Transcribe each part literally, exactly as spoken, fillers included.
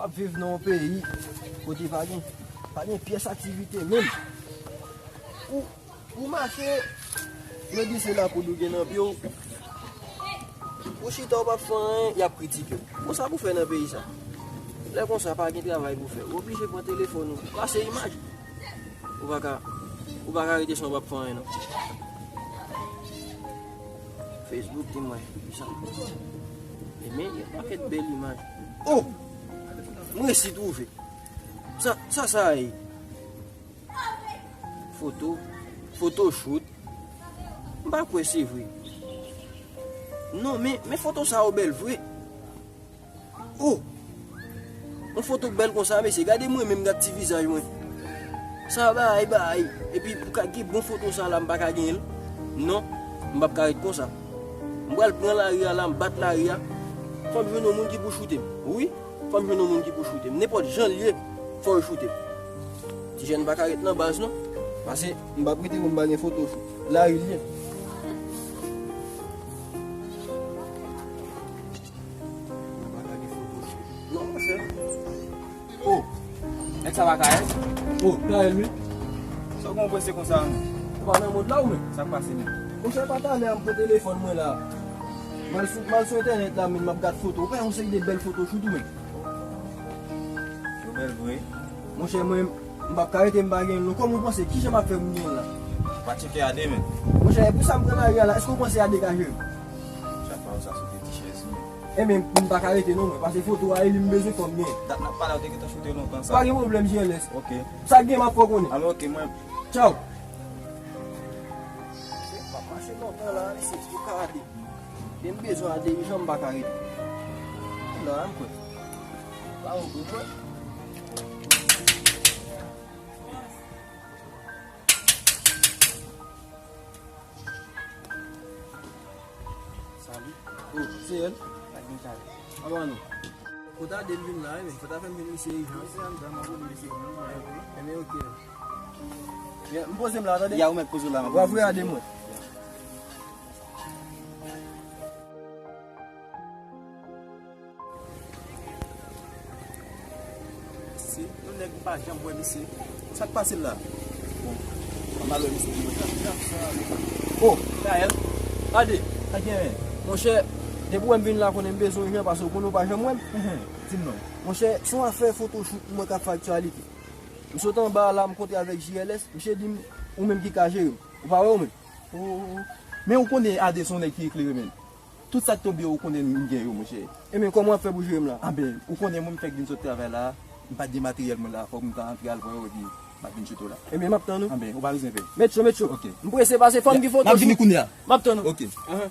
Ap viv nan yon peyi kote pa gen, pa gen pyès aktivite menm. Ou, ou mache, yo di se lapoud ou gen nan pye w. Ou chita, ou p ap fè anyen, y ap kritike w. Bon, sa pou fè nan peyi sa? Lè konsa, pa gen travay pou fè. Ou oblije pran telefòn ou, kase imaj. Ou pa ka, ou pa ka rete san w p ap fè anyen, non. Facebook, di mwen, sa. E men, yon pakèt bèl imaj. Oh! Mwen resi twouve. Sa, sa, sa ye? Foto, photoshoot. M pa kwè se vre. Non, men, men foto sa yo bèl vre. Oh! Yon foto k bèl konsa, mesye. Gade mwen menm, gad ti vizaj mwen. Sa bagay, bagay. Epi pou ka gen bon foto sa la, m pa ka genyen l. Non, m p ap ka ret konsa. M pral pran lari a la, m bat lari a. Fò m jwenn yon moun ki pou choute m. Wi, fò m jwenn yon moun ki pou choute m. Nenpòt jan l ye, fò yo choute m. Ti jèn pa ka ret nan baz, non. Pase, m p ap rete pou m pa gen foto. Lari l ye. Non, monchè. Oh, nèg sa pa Kaèl? Oh, Kaèl, wi. Sa w gen w prese konsa, menm? Ou pa nan mond la, ou menm? Sa k pase, menm? Monchè, pa talè a m pran telefòn mwen la. M al sou, m al sou entènèt la, menm, m ap gad foto. Ou pa yon seri de bèl foto sou tou, menm. Yo bèl vre. Monchè, mwen, m p ap ka rete m pa gen l, non. Kòman w panse? Kijan m ap fè pou m gen l la? Pa tcheke Ade, menm. Monchè, e pou sa m pran lari a la. Èske w panse Ade ka jere m? Chak fwa ou sa sou de ti chèz, menm. Ebyen, m pa ka rete non, mwen, pase foto a, e li m bezwen fò m gen. Dat n ap pale a, ou te gentan choute lontan sa. Pa gen pwoblèm, J L S. Ok. Sa k gen, m ap fè w konnen. Alò, ok, mwen. Tchaw. M ap mache lontan la, mesye, pou ka Ade. Men m bezwen Ade, ijan m pa ka rete. La, m kwè. Pa ou bezwen. Salut. Oh, se L? Pa gen kay. Awa non. Kote Ade vin la, men? Fò ta fè m vin misye ijan. Misye anndan, m ap voye misye vin. Ebyen, ok. Byen, m poze m la, tande? Ya, ou mèt poze w la, m ap voye misye. Wa vre Ade mwen. Se yon nèg m pa janm wè, mesye. Sa k pase l la? Bon, m al wè misye. Oh, Kaèl. Ade, sa gen, men? Monchè, depi w wè m vin la, konnen m bezwen w, paske w konnen w pa janm wè m. Di m non. Monchè, se yon afè photoshoot mwen k ap fè aktyalite. M sot anba a la, m kontre avèk J L S, misye di m, ou menm ki ka jere m. Ou pa wè ou menm? Oh, oh, oh. Men ou konnen Ade se yon nèg ki eklere, men. Tout sa k tonbe yo, ou konnen m gen yo, monchè. Ebyen, kòman w ap fè pou jere m la? Anben, ou konnen mwen m fèk vin sot travay la, m pa t gen materyèl mwen la, fòk m ta antre al pran yo, epi m ap vin choute w la. Ebyen, m ap tann ou. Anben, ou pa bezwen pè. Met cho, met cho. Ok. M prese pase, fò m gen foto. M ap vini kounye a. M ap tann ou. Ok. Ahan.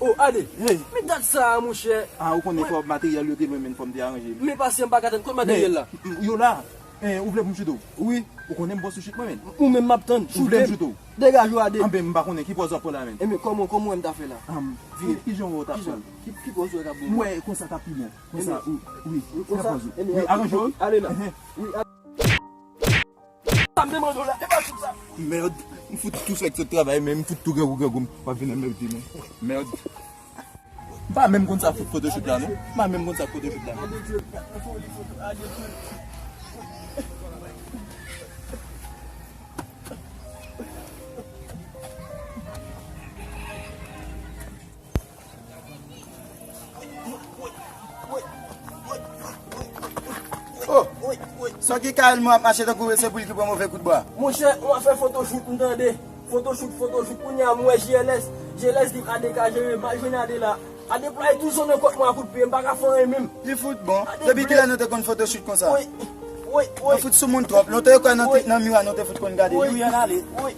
Oh, Ade. Hey. Men dat sa a, monchè. Ah, ou konnen fò materyèl yo te lwen, men fò m te aranje li. Men pase m pa ka tann, kote materyèl la? Men, m, yo la. Eh, ou vle pou m choute w? Wi. Ou konnen m bòs ou choute mwen, men. Ou menm m ap tann. Ou vle m choute w? Degaje w, Ade. Anben, m pa konnen ki pòz w ap pran la, men. Enben, kòman, kòman w wè m ta fè la? Ki, ki jan w wè w t ap pran? Ki, ki pòz w wè k ap bon? M wè konsa k ap pi bon. Konsa, wi, wi. Konsa, pòz ou. Wi, aranje w. Ale la. Wi, ale. Sa m te mande w la, e pa tout sa. Mèd, m fout tou fèk sot travay, men m fout tou grangou grangou, m pa vin anmède, men. Mèd. M pa menm konn sa fout photoshoot la, non. M pa menm konn sa photoshoot la, non. Oh, sa ki Kaèl mwen ap mache tankou se pou li ki pran move kout bwa. Monchè, w ap fè photoshoot, m tande. Photoshoot, photoshoot, kounye a m wè J L S. J L S di Ade ka jere, m al jwenn Ade la. Ade plwaye tout zòn nan kont mwen a kout pye, m pa ka fè anyen menm. Li fout bon. Depi kilè nou te konn photoshoot konsa? Wi, wi, wi. Nou fout sou moun twòp. Nou te kwè nan, nan miwa, nou te fout konn gade. Wi. Nou ann ale. Wi.